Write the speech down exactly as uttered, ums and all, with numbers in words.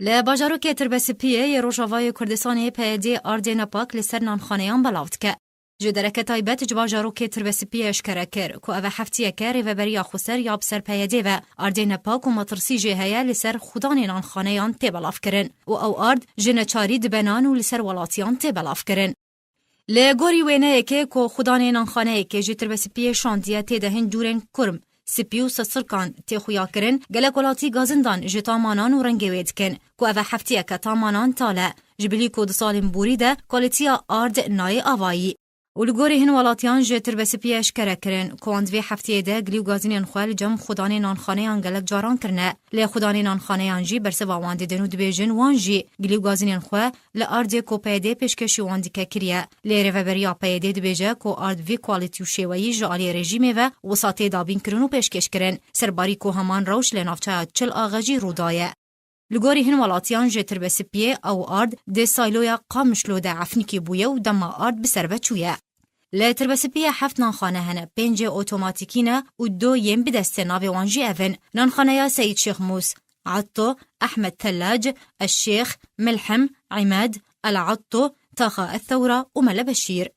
Li bajarokê Tirbesipiyê yê Rojavayê Kurdistanê P Y D ardê nepak li ser nanxaneyan belav dike. Ji dereke taybet ji bajarokê Tirbesipiyê eşkere kir ku ev e heftiyeke Rêveberiya Xweser ya bi ser P Y D ve ardê nepak û metirsî jê heye li ser xudanê nanxaneyan tê belavkirin û ew ard ji neçarî dibe nan û li ser welatiyan tê belavkirin. Li gorî wêneyekê ku xudanê nanxaneyekê ji Tirbesipiyê şandiye tê de hin cûrên kurm, spî û sesirkan tê xuyakirin, gelek welatî gazindan ji tamanan û rengê wê dikin ku ev e heftiyeke tamanan tal e, ji bilî ku di salên borî de kalitiya ard nayê avayî. Û li gorî hin welatiyan ji Tirbesipiyê eşkere kirin ku wan di vê heftiyê de gilî û gazinên xwe li cem xudanê nanxaneyan gelek caran kirine. Lê xudanê nanxaneyan jî bersiva wan didin û dibêjin wan jî gilî û gazinên xwe li ardê ku P Y D pêşkêşî wan dike kiriye. Lê rêveberiya P Y D dibêje ku ard vî kwalîtî û şêweyî ji aliyê rejîmê ve wisa tê dabînkirin û pêşkêşkirin. Serbarî ku heman rewş li navçeya Çil Axe jî rû daye. Li gorî hin welatiyan ji Tirbesipiyê ew ard di sayloya Qamişlo de efnikî bûye û dema ard bi ser ve çûye. Li Tirbesipiyê heft nanxane hene, pêncê otomatîkî ne û du yên bi destê navê wan jî ev in: Nanxaneya Seyîd Şêxmûs, Atto, Ehmed Tellac, Eşşêx, Milhim, Îmed, El Atto, Taxa Ethewra û Mele Beşîr.